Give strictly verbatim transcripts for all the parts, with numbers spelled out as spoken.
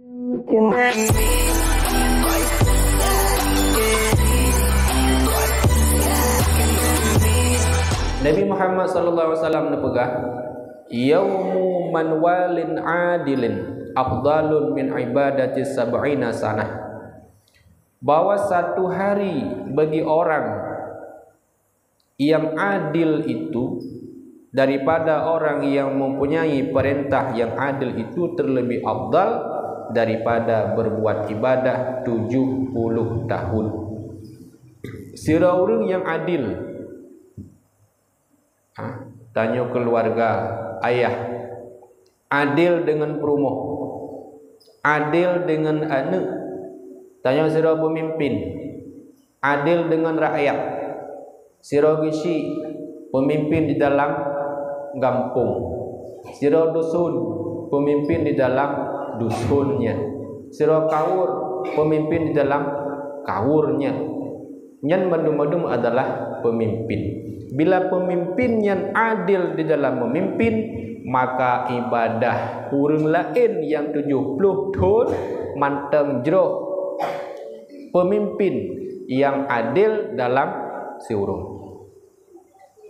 Nabi Muhammad sallallahu alaihi wasallam neupeugah, "Yaumu man walin adilin afdalun min ibadati sab'ina sanah." Bahwa satu hari bagi orang yang adil itu daripada orang yang mempunyai perintah yang adil itu terlebih afdal daripada berbuat ibadah tujuh puluh tahun. Sidroe ureuëng nyang adil, ha, tanyoe keuluwarga, ayah, adil deungon peurumoh, adil deungon aneuëk, tanyoe sidroe peumimpin, adil deungon rakyat, sidroe geuchik, peumimpin di dalam gampông, sidroe dusun, peumimpin di dalam dusun nyan, sidroe kawor, peumimpin di dalam kawor nyan. Nyan mandum-mandum adalah peumimpin. Bila peumimpin nyan adil di dalam meumimpin, maka ibadah ureuëng laén nyang tujoh ploh thon mantong jroh peumimpin nyang adil dalam siuroe.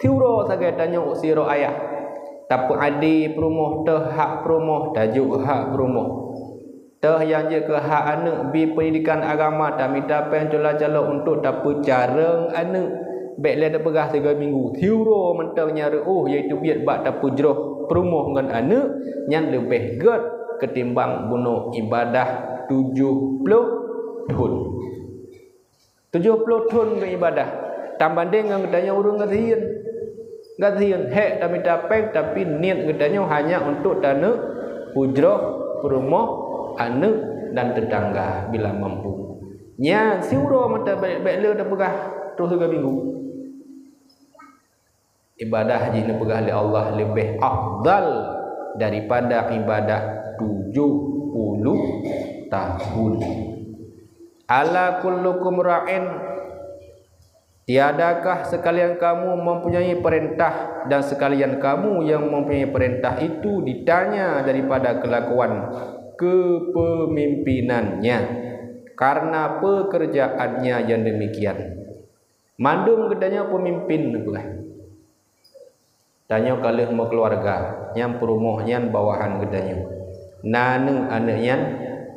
Siuroe sagai tanyoe sidroe ayah, tapeuadé peurumoh, teuh hak peurumoh, tajok hak peurumoh. Teuh nyang jeuet keu hak aneuëk, bi peundidikan agama, tamita péng cula calo untuk tapeucarông aneuëk. Bék lé tapeugah sigoe minggu, siuroe mantong nyang reuôh, yaitu biet bak tapeujroh peurumoh ngon aneuëk, nyan leubeh gét ketimbang bunoe ibadah tujoh ploh thon. Tujoh ploh thon geuibadah, tabandeng ngon geutanyoe ureuëng gasien. Gasien hék tamita péng, tapi niet geutanyoe hanya untuk taneuk peujroh peurumoh aneuëk dan teutangga bila mampu. Nyan siuroe mantong bék, bék lé tapeugah troh sigoe minggu. Ibadah jih neupeugah lé Allah leubeh afdal daripada ibadah tujoh puluh tahun. "Ala kullukum ra'in," tiadakah sekalian kamu mempunyai perintah, dan sekalian kamu yang mempunyai perintah itu ditanya daripada kelakuan kepemimpinannya karena pekerjaannya yang demikian. Mandum geutanyoe peumimpin neupeugah. Tanyoe ka lheueh meukeuluwarga, nyang peurumoh nyan bawahan geutanyoe. Na aneuëk, aneuëk nyan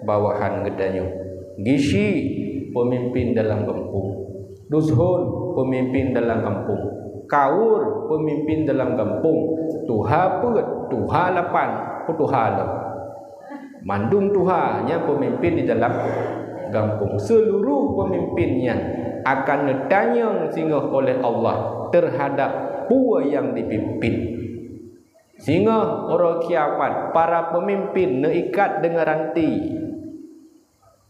bawahan geutanyoe. Gisi peumimpin dalam gampông. Dusun peumimpin dalam gampông. Kawor peumimpin dalam gampông. Tuha peuet, tuha lapan, peue tuha lom. Mandum tuha nyang peumimpin di dalam gampông. Seuluruh peumimpin nyan akan neutanyong singoh oleh Allah teuhadab peue nyang dipimpin. Singoh uroe kiamat, para peumimpin neuikat deungon ranté.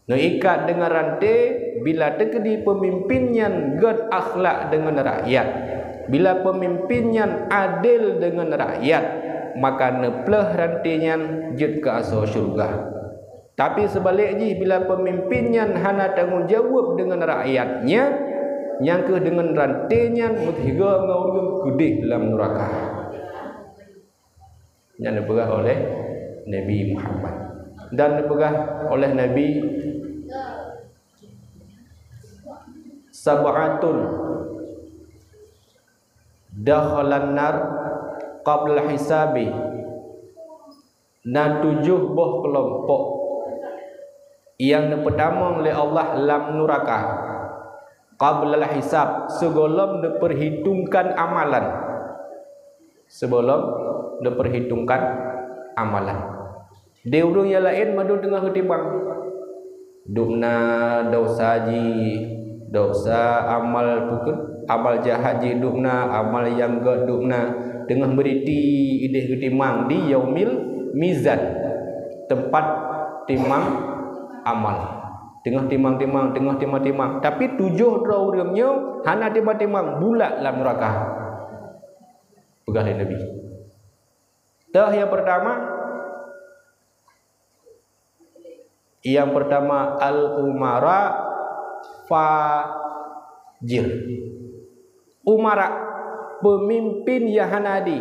Neuikat deungon ranté bila teukeudi peumimpin nyan gét akhlak deungon rakyat. Bila peumimpin nyan adél deungon rakyat, maka neupleuh ranté nyan jeuet keu asoe syeuruga. Tapi seubalek jih, bila peumimpin nyan hana tanggong jaweueb deungon rakyatnya, nyang kheueh deungon ranté nyan meusigoe ngon ureuëng keudeh lam nuraka. Nyan neupeugah oleh Nabi Muhammad. Dan neupeugah oleh Nabi, "Sab'atun dakhalan nar qabla hisabi." Na tujoh boh keulompok nyang neupeutamong lé Allah lam nuraka, qablal hisab, sigohlom neupeurhitongkan amalan. Sigohlom neupeurhitongkan amalan. Di ureuëng nyang laén mandum teungoh geutimang. Dubna dosa jih, dosa amal pukeuet, amal jahat jih dubna, amal nyang gét dubna, teungoh meuriti ideh geutimang di yaumil mizan, teumpat timang amal. Teungoh timang-timang, teungoh timang-timang. Tapi tujoh droe ureuëng nyoe hana timang-timang, bulat lam nuraka. Peugah lé Nabi. Teuh nyang peurtama, Nyang peurtama, al-umara fajir. Umara, peumimpin nyang hana adé.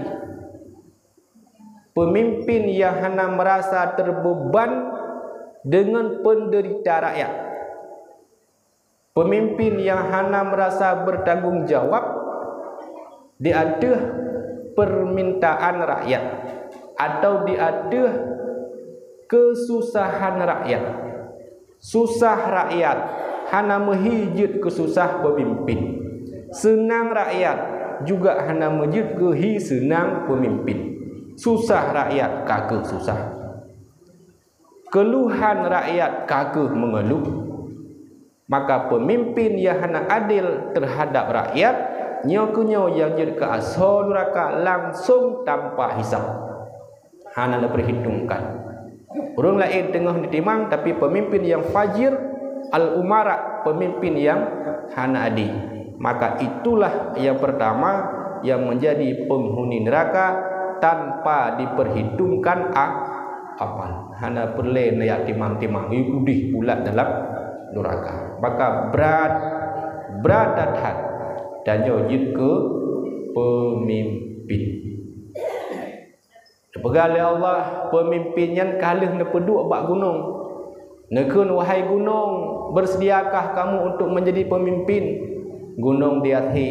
Peumimpin nyang hana meurasa teubeuban deungon peundeurita rakyat. Peumimpin nyang hana meurasa beurtanggong jawab di ateueh peurmintaan rakyat atau di ateueh keususahan rakyat. Susah rakyat hana meuhi jeuet keu susah peumimpin. Seunang rakyat juga hana meujeuet keu hi seunang peumimpin. Susah rakyat ka keuh susah. Keuluhan rakyat ka keuh meungeuluh. Maka peumimpin nyang hana adil teuhadab rakyat, nyoe keuh nyoe nyang jeuet keu asoe nuraka langsong tanpa hisab. Hana neupeurhitungkan. Ureuëng laén teungoh neutimang, tapi peumimpin nyang fajir, al-umara, peumimpin nyang hana adé. Maka itulah nyang peurtama nyang meunjadi peunghuni neuraka tanpa dipeurhitungkan a-, amal. Hana peureulée neujak timang-timang, yue udeh pulat dalam neuraka. Maka brat, brat that-that tanyoe jeuet keu peumimpin. Neupeugah lé Allah, peumimpin nyan ka lheueh neupeuduek bak gunong. Neukheun, "Wahai gunong, bersediakah kamu untuk menjadi pemimpin?" Gunong diakhé,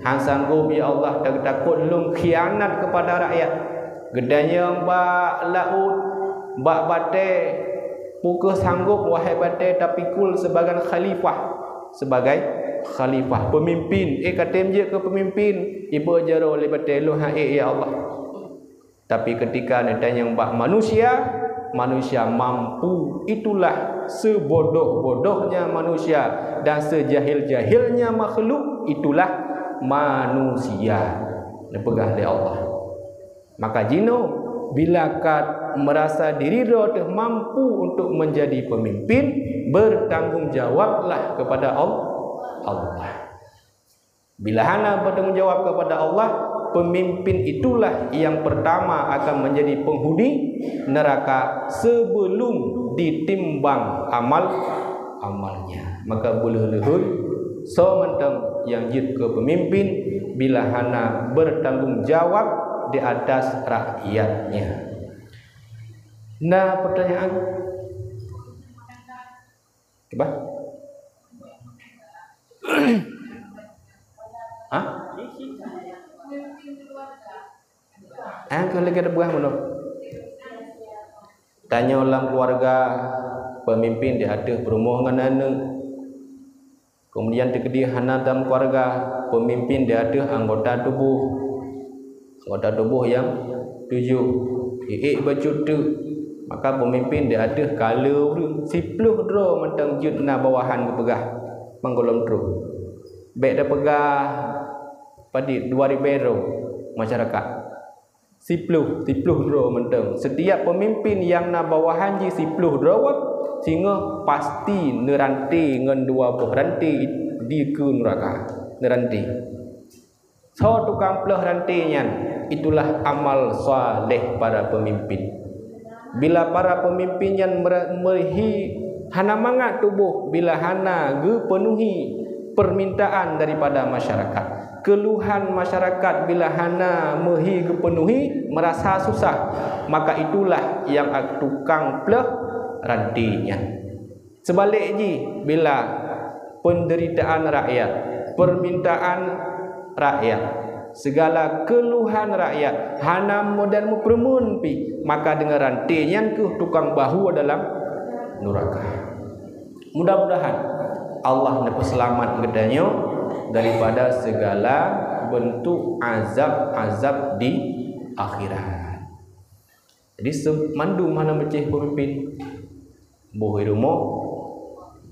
"Han sanggob, ya Allah, takot lôn khianat kepada rakyat." Geutanyong bak laôt, bak batée, "Peu kheueh sanggob, wahai batée, tapikul sebagai khalifah?" Sebagai khalifah, pemimpin. "Eh, ka tem jeuet keu pemimpin?" Iboh jaroe lé batée, "Lôn han ék, ya Allah." Tapi ketika neutanyong bak manusia, manusia mampu. Itulah sebodoh-bodohnya manusia dan sejahil-jahilnya makhluk, itulah manusia. Neupeugah lé Allah. Maka jinoe, bila ka meurasa diri droe teuh mampu untuk menjadi pemimpin, bertanggung jawablah kepada Al-, Allah. Bila hana bertanggung jawab kepada Allah, pemimpin itulah yang pertama akan menjadi penghuni neraka sebelum ditimbang amal-amalnya. Maka beuleuh leuheun soe mantong nyang jeuet keu pemimpin bila hana bertanggung jawab di atas rakyatnya. Na pertanyaan? Cuba. Hah? Eh, keu lagèe buah meunoe. Tanyoe lam keluarga, pemimpin di ateueh peurumoh ngon aneuk. Kemudian teukeudi hana lam keluarga, pemimpin di ateueh anggota tuboh. Anggota tuboh nyang tujoh, iék bacut teuk, maka peumimpin di ateueh ka le ureueng. Siploh droe mantong jeuet na bawahan geupeugah, manggohlom troh. Bèk tapeugah padit dua ribèe droe masyarakat. Siploh, siploh droe mantong. Setiap peumimpin nyang na bawahan jih siploh droe, singoh pasti neuranté ngon dua boh ranté dikeue neuraka. Neuranté. Soe tukang plôh ranté nyan? Itulah amal saleh para peumimpin. Bila para peumimpin nyan meura-, meuhi hana mangat tuboh bila hana geupeunuhi permintaan daripada masyarakat, keuluhan masyarakat bila hana meuhi geupeunuhi, meurasa susah, maka itulah nyang tukang plôh ranté nyan. Seubalek jih, bila peundeuritaan rakyat, peurmintaan rakyat, sigala keuluhan rakyat hana modél meupeureumeun pih, maka deungon ranté nyan kheueh tukang bahue dalam nuraka. Mudah-mudahan Allah neupeuseulamat geutanyoe daripada sigala beuntuk azab-azab di akhirat. Jadi, se-, mandum hana meucéh peumimpin. Boh i rumoh,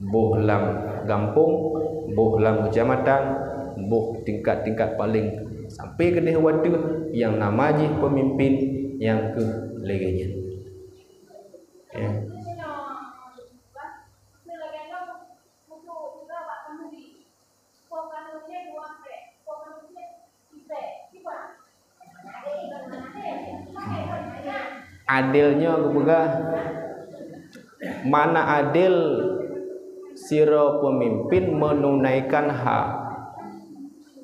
boh lam gampông, boh lam keucamatan, boh tingkat-tingkat paleng, sampai keudeh u ateueh nyang nama jih peumimpin nyang kheueh lagèe nyan. Ya. Adil nyoe geupeugah, mana adil sidroe peumimpin meununaikan hak.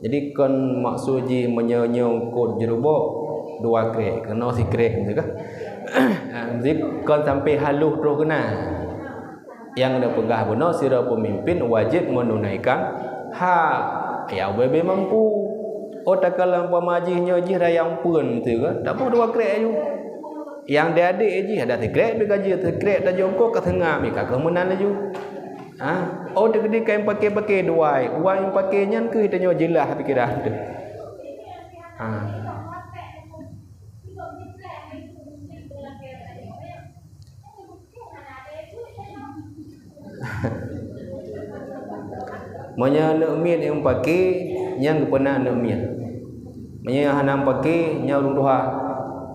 Jadi, kon maksud jih meunyoe-nyoe kot jeurubok, dua krek, keunoe sikrek, gitu kan? Jadi, kon sampai haloh troh keunan. Nyang neupeugah bunoe, sidroe peumimpin wajéb meununaikan hak nyang ubé-bé mampu. Oh, takalon umpama jih nyoe jih raya umpeuen teuh, taboh dua krek laju. Nyang di adék jih adak sikrek pih ka jeuet, sikrek tajongkok ka seungab, ka kheueh meunan laju. Ha? Oh, teukeudi ka paké-paké dua, dua nyang paké nyan kheueh tanyoe jeulaih pikiran teuh. Ha. Meunyoe aneuk miet nyang paké, nyan geupeuna aneuk miet. Meunyoe hana paké, nyan ureueng tuha.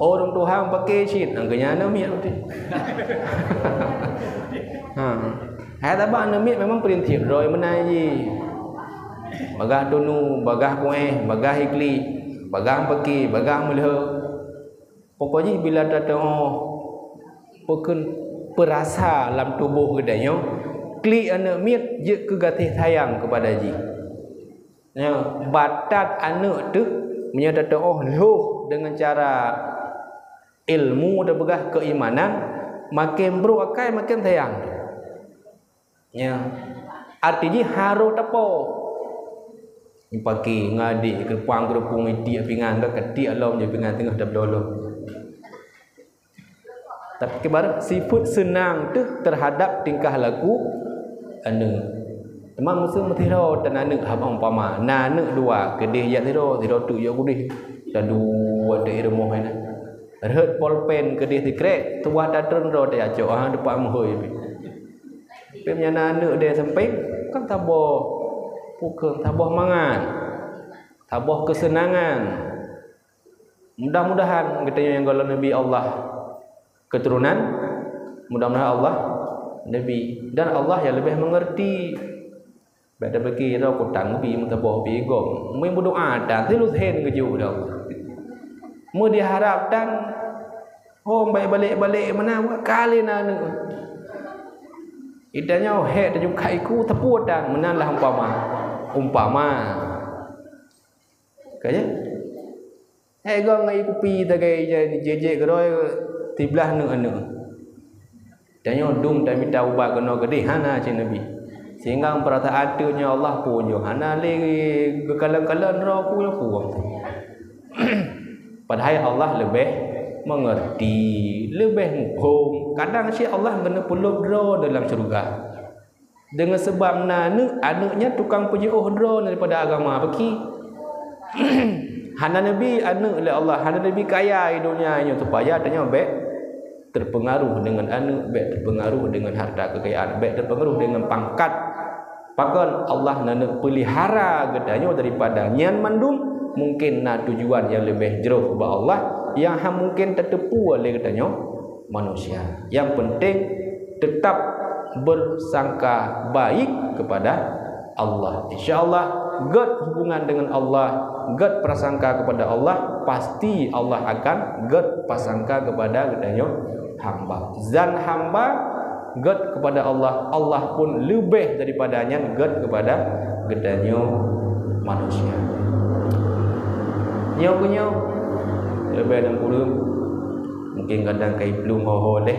Oh, ureueng tuha paké cit, nyang keu nyan aneuk miet beutôi. Ha. Hai, sabab aneuk miet memang prinsip droe meunan jih. Bagaih tunu, bagaih kuéh, bagaih iklik, bagaih paké, bagaih meulheueh. Pokok jih bila tateu'oh peukheun peurasa lam tuboh geutanyoe, klik aneuk miet jeuet keu gaséh sayang keupada jih. Nyoe, batat aneuk teuh, meunyoe tateu'oh lhôh deungon cara ilmu, tapeugah keuimanan, maken brôk akai, maken sayang. Nyoe, arti jih harôh tapo. Paké ngon adék, keureupueng-keureupueng, itiek pingan, ka katiek lom jih pingan teungoh tabloe lom. Tapi kiban sifeuet seunang teuh terhadap tingkah laku aneuk. Teuma meuseu meusidroe tan aneuk, haba umpama na aneuk dua, keudeh jak sidroe, sidroe teuk jak keudeh, dan dua teuk i rumoh nyan. Rhot polpen keudeh sikrek, tuwah tatreun droe tajak cok, ha, teumpat meuhôi pih. Tapi meunyo na aneuk deh sempeng, kan saboh pukon, saboh mangat, saboh keuseunangan. Mudah-mudahan geutanyoe nyang gohlom neubi Allah keuturonan, mudah-mudahan Allah neubi, dan Allah nyang leubeh meungeurti. Bèk tapike droe kutang bi meusaboh bi gom. Meu meudoa tan, seuleusoe geujok lé Allah. Meu diharap tan, hom bèk balek-balek meunan, wah kali na aneuk. Geutanyoe hék tajungkai iku teupue tan, meunan lah umpama. Umpama. Ka ya? Hai goe ngon ié kupi tagai jijék keudroe siblaih aneuk-aneuk. Tanyoe dum tamita ubat keunoe keudeh hana cit neubi. Sehingga peurasaan teuk nyoe Allah peue nyoe hana lé geukalon-kalon droe peue nyoe peue. Padahai Allah leubeh meungeurti, leubeh muphom. Kadang cit Allah geuneuk peulhôb droe dalam syeuruga. Deungon seubab na aneuk, aneuk nyan tukang peujiôh droe daripada agama beuki. Hana neubi aneuk lé Allah, hana neubi kaya di donya nyoe supaya tanyoe bèk teupeungaruh deungon aneuk, bèk teupeungaruh deungon harta keukayaan, bèk teupeungaruh deungon pangkat. Pakon Allah na neupeulihara geutanyoe daripada nyan mandum, mungken na tujuan nyang leubeh jroh bak Allah nyang han mungken tateupeue lé geutanyoe manusia. Nyang peunteng, teutap beusangka baik keupada Allah. Insya Allah, gèt hubungan deungon Allah, gèt prasangka keupada Allah, pasti Allah akan gèt prasangka keupada geutanyoe hamba. Zan hamba gèt keupada Allah, Allah pun leubeh daripada nyan gèt keupada geutanyoe manusia. Nyoe keuh nyoe, leubeh dan kureueng. Mungken kadang ka iplueng ho-ho lé,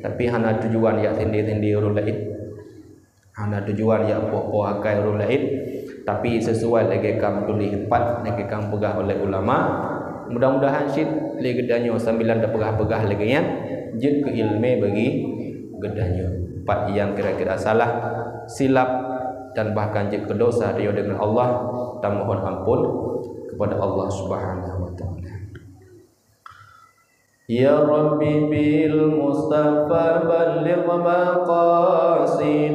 tapi hana tujuan jak tindé-tindé ureueng laén. Hana tujuan jak po-po akai ureueng laén, tapi sisuai lagèe ka meutuléh pat, lagèe ka meupeugah oleh ulama. Mudah-mudahan cit lé geutanyoe sambilan tapeugah-peugah lagèe nyan jeuet keu ileumèe bagi geutanyoe. Pat nyang kira-kira salah, silap, dan bahkan jeuet keu dosa tanyoe deungon Allah, tamohon ampôn keupada Allah Subhanahu wa Taala. يا رب بالمصطفى بلغ مقاصدنا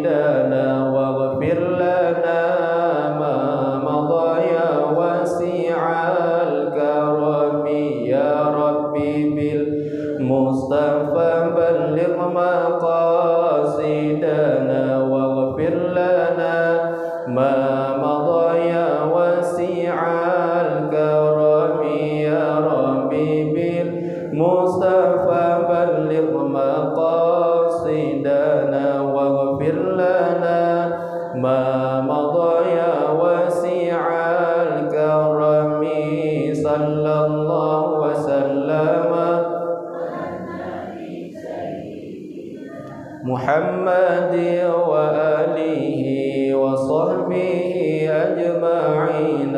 واغفر لنا ما مضى يا واسع الكرم. يا رب بالمصطفى بلغ مقاصدنا واغفر لنا ما مضى يا واسع الكرم. يا رب بالمصطفى بلغ مقاصدنا واغفر لنا ما مضى يا واسع الكرم. صلى الله وسلم محمد وآله وصحبه أجمعين.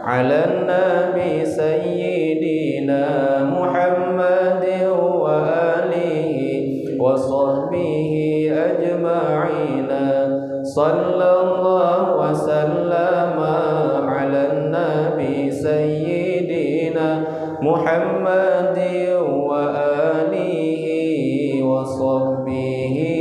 على النبي سيدنا محمد وآله وصحبه أجمعين. صلى الله وسلم على النبي سيدنا محمد وآله وصحبه